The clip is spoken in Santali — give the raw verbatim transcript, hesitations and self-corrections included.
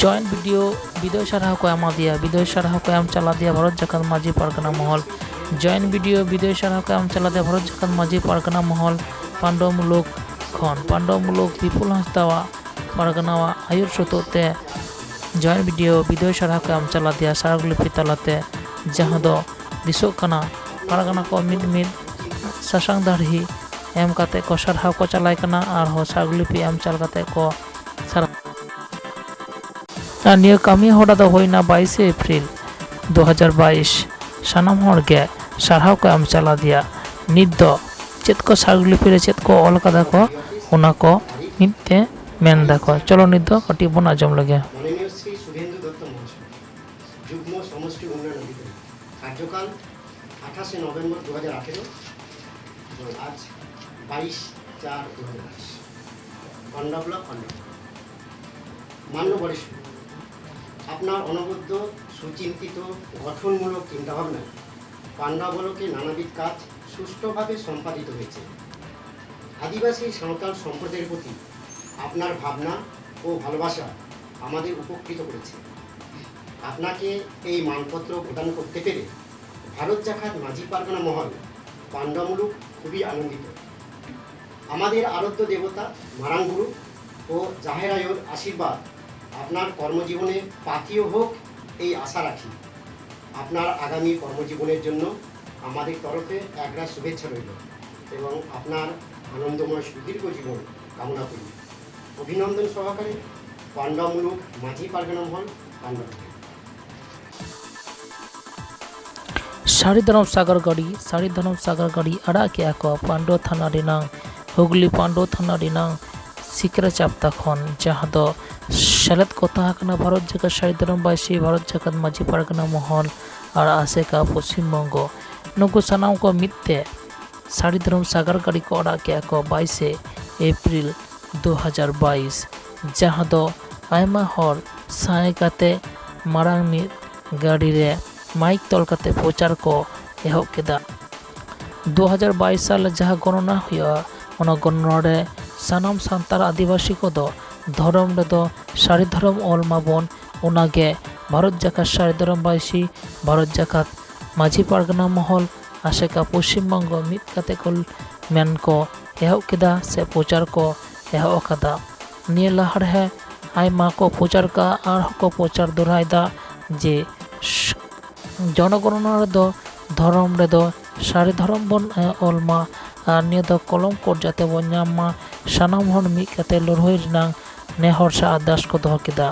ᱡᱚᱭᱮᱱᱴ ᱵᱤᱰᱤᱳ ᱵᱤᱫᱟᱹᱭ ᱥᱟᱨᱦᱟᱣ ᱠᱚ ᱮᱢᱟᱫᱮᱭᱟ, ᱵᱤᱫᱟᱹᱭ ᱥᱟᱨᱦᱟᱣ ᱠᱚ ᱮᱢ ᱪᱟᱞᱟᱫᱮᱭᱟ ᱵᱷᱟᱨᱚᱛ ᱡᱟᱠᱟᱛ ᱢᱟᱹᱡᱷᱤ ᱯᱟᱨᱜᱟᱱᱟ ᱢᱚᱦᱚᱞ᱾ ᱡᱚᱭᱮᱱᱴ ᱵᱤᱰᱤᱳ ᱵᱤᱫᱟᱹᱭ ᱥᱟᱨᱦᱟᱣ ᱠᱚ ᱮᱢ ᱪᱟᱞᱟᱫᱮᱭᱟ ᱵᱷᱟᱨᱚᱛ ᱡᱟᱠᱟᱛ ᱢᱟᱹᱡᱷᱤ ᱯᱟᱨᱜᱟᱱᱟ ᱢᱚᱦᱚᱞ ᱯᱟᱱᱰᱚᱢᱩᱞᱩᱠ ᱠᱷᱚᱱ᱾ ᱯᱟᱱᱰᱚᱢᱩᱞᱩᱠ ᱵᱤᱯᱩᱞ ᱦᱟᱸᱥᱫᱟᱣᱟᱜ ᱯᱟᱨᱜᱟᱱᱟᱣᱟᱜ ᱟᱹᱭᱩᱨ ᱥᱚᱛᱚᱜ ᱛᱮ ᱡᱚᱭᱮᱱᱴ ᱵᱤᱰᱤᱳ ᱵᱤᱫᱟᱹᱭ ᱥᱟᱨᱦᱟᱣ ᱠᱚ ᱮᱢ ᱪᱟᱞᱟᱫᱮᱭᱟ ᱥᱟᱨᱟᱜᱽᱞᱤᱯᱤ ᱛᱟᱞᱟᱛᱮ, ᱡᱟᱦᱟᱸ ᱫᱚ ᱫᱤᱥᱚᱜ ᱠᱟᱱᱟ ᱯᱟᱨᱜᱟᱱᱟ ᱠᱚ ᱢᱤᱫ ᱢᱤᱫ ᱥᱟᱥᱟᱝ ᱫᱟᱲᱦᱤ ᱮᱢ ᱠᱟᱛᱮ ᱠᱚ ᱥᱟᱨᱦᱟᱣ ᱠᱚ ᱪᱟᱞᱟᱭ ᱠᱟᱱᱟ᱾ ᱟᱨᱦᱚᱸ ᱥᱟᱨᱟᱜᱽᱞᱤᱯᱤ ᱮᱢ ᱪᱟᱞ ᱠᱟᱛᱮ ᱠᱚ ᱥᱟᱨᱦᱟᱣ᱾ ᱟᱨ ᱱᱤᱭᱟᱹ ᱠᱟᱹᱢᱤ ᱦᱚᱨᱟ ᱫᱚ ᱦᱩᱭᱱᱟ ᱵᱟᱭᱤᱥᱮ ᱮᱯᱨᱤᱞ ᱫᱩ ᱦᱟᱡᱟᱨ ᱵᱟᱭᱤᱥ᱾ ᱥᱟᱱᱟᱢ ᱦᱚᱲ ᱜᱮ ᱥᱟᱨᱦᱟᱣ ᱠᱚ ᱮᱢ ᱪᱟᱞᱟᱫᱮᱭᱟ᱾ ᱱᱤᱛ ᱫᱚ ᱪᱮᱫ ᱠᱚ ᱥᱟᱨᱟᱜᱽᱞᱤᱯᱤ ᱨᱮ ᱪᱮᱫ ᱠᱚ ᱚᱞ ᱠᱟᱫᱟ ᱠᱚ, ᱚᱱᱟ ᱠᱚ ᱢᱤᱫ ᱛᱮ ᱢᱮᱱ ᱫᱟᱠᱚ᱾ ᱪᱚᱞᱚ ᱱᱤᱛ ᱫᱚ ᱠᱟᱹᱴᱤᱡ ᱵᱚᱱ ᱟᱸᱡᱚᱢ ᱞᱮᱜᱮ᱾ মাননীয় শ্রী সুধীন্দ্র দত্ত মহাশয়, যুগ্ম সমষ্টি উন্নয়ন অধিকারী, কার্যকাল আঠাশে নভেম্বর দু হাজার আঠেরো এবং আজ বাইশ চার দু হাজার বাইশ। পান্ডা ব্লক, পান্ডা। মান্য বরিষ্ঠ, আপনার অনবদ্য সুচিন্তিত গঠনমূলক চিন্তাভাবনায় পান্ডা ব্লকে নানাবিধ কাজ সুষ্ঠুভাবে সম্পাদিত হয়েছে। আদিবাসী সাঁওতাল সম্প্রদায়ের প্রতি আপনার ভাবনা ও ভালোবাসা আমাদের উপকৃত করেছে। আপনাকে এই মানপত্র প্রদান করতে পেরে ভারত জাকাত মাঝি পারগানা মহল পান্ডা মুলুক খুবই আনন্দিত। আমাদের আরাধ্য দেবতা মারাং গুরু ও জাহের আয়োর আশীর্বাদ আপনার কর্মজীবনে পাথেয় হোক, এই আশা রাখি। আপনার আগামী কর্মজীবনের জন্য আমাদের তরফে একরাশ শুভেচ্ছা রইল এবং আপনার আনন্দময় সুদীর্ঘ জীবন কামনা করি। অভিনন্দন সহকারে পান্ডা মুলুক মাঝি পারগানা মহল, পান্ডা মুলুক। ᱥᱟᱹᱨᱤ ᱫᱷᱚᱨᱚᱢ ᱥᱟᱜᱟᱲ ᱜᱟᱹᱰᱤ, ᱥᱟᱹᱨᱤ ᱫᱷᱚᱨᱚᱢ ᱥᱟᱜᱟᱲ ᱜᱟᱹᱰᱤ ᱟᱲᱟᱜ ᱠᱮᱜᱼᱟ ᱠᱚ ᱯᱟᱱᱰᱩ ᱛᱷᱟᱱᱟ ᱨᱮᱱᱟᱝ, ᱦᱩᱜᱽᱞᱤ ᱯᱟᱱᱰᱩ ᱛᱷᱟᱱᱟ ᱨᱮᱱᱟᱝ ᱥᱤᱠᱨᱟᱹ ᱪᱟᱯᱛᱟ ᱠᱷᱚᱱ, ᱡᱟᱦᱟᱸ ᱫᱚ ᱥᱮᱞᱮᱫ ᱠᱚ ᱛᱟᱦᱮᱸ ᱠᱟᱱᱟ ᱵᱷᱟᱨᱚᱛ ᱡᱟᱠᱟᱛ ᱥᱟᱹᱨᱤ ᱫᱷᱚᱨᱚᱢ ᱵᱟᱭᱥᱤ, ᱵᱷᱟᱨᱚᱛ ᱡᱟᱠᱟᱛ ᱢᱟᱹᱡᱷᱤ ᱯᱟᱨᱜᱟᱱᱟ ᱢᱚᱦᱚᱞ ᱟᱨ ᱟᱥᱮᱠᱟ ᱯᱚᱥᱪᱤᱢ ᱵᱚᱝᱜᱚ᱾ ᱱᱩᱠᱩ ᱥᱟᱱᱟᱢ ᱠᱚ ᱢᱤᱫ ᱛᱮ ᱥᱟᱹᱨᱤ ᱫᱷᱚᱨᱚᱢ ᱥᱟᱜᱟᱲ ᱜᱟᱹᱰᱤ ᱠᱚ ᱟᱲᱟᱜ ᱠᱮᱜᱼᱟ ᱠᱚ ᱵᱟᱭᱤᱥᱮ ᱮᱯᱨᱤᱞ ᱫᱩ ᱦᱟᱡᱟᱨ ᱵᱟᱭᱤᱥ, ᱡᱟᱦᱟᱸ ᱫᱚ ᱟᱭᱢᱟ ᱦᱚᱲ ᱥᱟᱸᱜᱮ ᱠᱟᱛᱮ ᱢᱟᱨᱟᱝ ᱢᱤᱫ ᱜᱟᱹᱰᱤ ᱨᱮ ᱢᱟᱭᱤᱠ ᱛᱚᱞ ᱠᱟᱛᱮ ᱯᱨᱚᱪᱟᱨ ᱠᱚ ᱮᱦᱚᱵ ᱠᱮᱫᱟ᱾ ᱫᱩ ᱦᱟᱡᱟᱨ ᱵᱟᱭᱤᱥ ᱥᱟᱞ ᱨᱮ ᱡᱟᱦᱟᱸ ᱜᱚᱱᱚᱱᱟ ᱦᱩᱭᱩᱜᱼᱟ, ᱚᱱᱟ ᱜᱚᱱᱚᱱᱟ ᱨᱮ ᱥᱟᱱᱟᱢ ᱥᱟᱱᱛᱟᱲ ᱟᱹᱫᱤᱵᱟᱹᱥᱤ ᱠᱚᱫᱚ ᱫᱷᱚᱨᱚᱢ ᱨᱮᱫᱚ ᱥᱟᱹᱨᱤ ᱫᱷᱚᱨᱚᱢ ᱚᱞ ᱢᱟᱵᱚᱱ᱾ ᱚᱱᱟᱜᱮ ᱵᱷᱟᱨᱚᱛ ᱡᱟᱠᱟᱛ ᱥᱟᱹᱨᱤ ᱫᱷᱚᱨᱚᱢ ᱵᱟᱭᱥᱤ, ᱵᱷᱟᱨᱚᱛ ᱡᱟᱠᱟᱛ ᱢᱟᱹᱡᱷᱤ ᱯᱟᱨᱜᱟᱱᱟ ᱢᱚᱦᱚᱞ, ᱟᱥᱮᱠᱟ ᱯᱚᱥᱪᱤᱢ ᱵᱚᱝᱜᱚ ᱢᱤᱫ ᱠᱟᱛᱮ ᱠᱚ ᱢᱮᱱ ᱠᱚ ᱮᱦᱚᱵ ᱠᱮᱫᱟ ᱥᱮ ᱯᱨᱚᱪᱟᱨ ᱠᱚ ᱮᱦᱚᱵ ᱟᱠᱟᱫᱟ᱾ ᱱᱤᱭᱟᱹ ᱞᱟᱦᱟ ᱨᱮ ᱟᱭᱢᱟ ᱠᱚ ᱯᱨᱚᱪᱟᱨ ᱠᱟᱜᱼᱟ, ᱟᱨᱦᱚᱸ ᱠᱚ ᱯᱨᱚᱪᱟᱨ ᱫᱚᱦᱲᱟᱭᱮᱫᱟ ᱡᱮ ᱡᱚᱱᱚᱜᱚᱬᱚᱱᱟ ᱨᱮᱫᱚ ᱫᱷᱚᱨᱚᱢ ᱨᱮᱫᱚ ᱥᱟᱹᱨᱤ ᱫᱷᱚᱨᱚᱢ ᱵᱚᱱ, ᱮ, ᱚᱞ ᱢᱟ ᱟᱨ ᱱᱤᱭᱟᱹ ᱫᱚ ᱠᱚᱞᱚᱢ ᱠᱳᱰ ᱡᱟᱛᱮ ᱵᱚᱱ ᱧᱟᱢ ᱢᱟ, ᱥᱟᱱᱟᱢ ᱦᱚᱲ ᱢᱤᱫ ᱠᱟᱛᱮ ᱞᱟᱹᱲᱦᱟᱹᱭ ᱨᱮᱱᱟᱜ ᱱᱮᱦᱚᱨ ᱥᱮ ᱟᱨᱫᱟᱥ ᱠᱚ ᱫᱚᱦᱚ ᱠᱮᱫᱟ᱾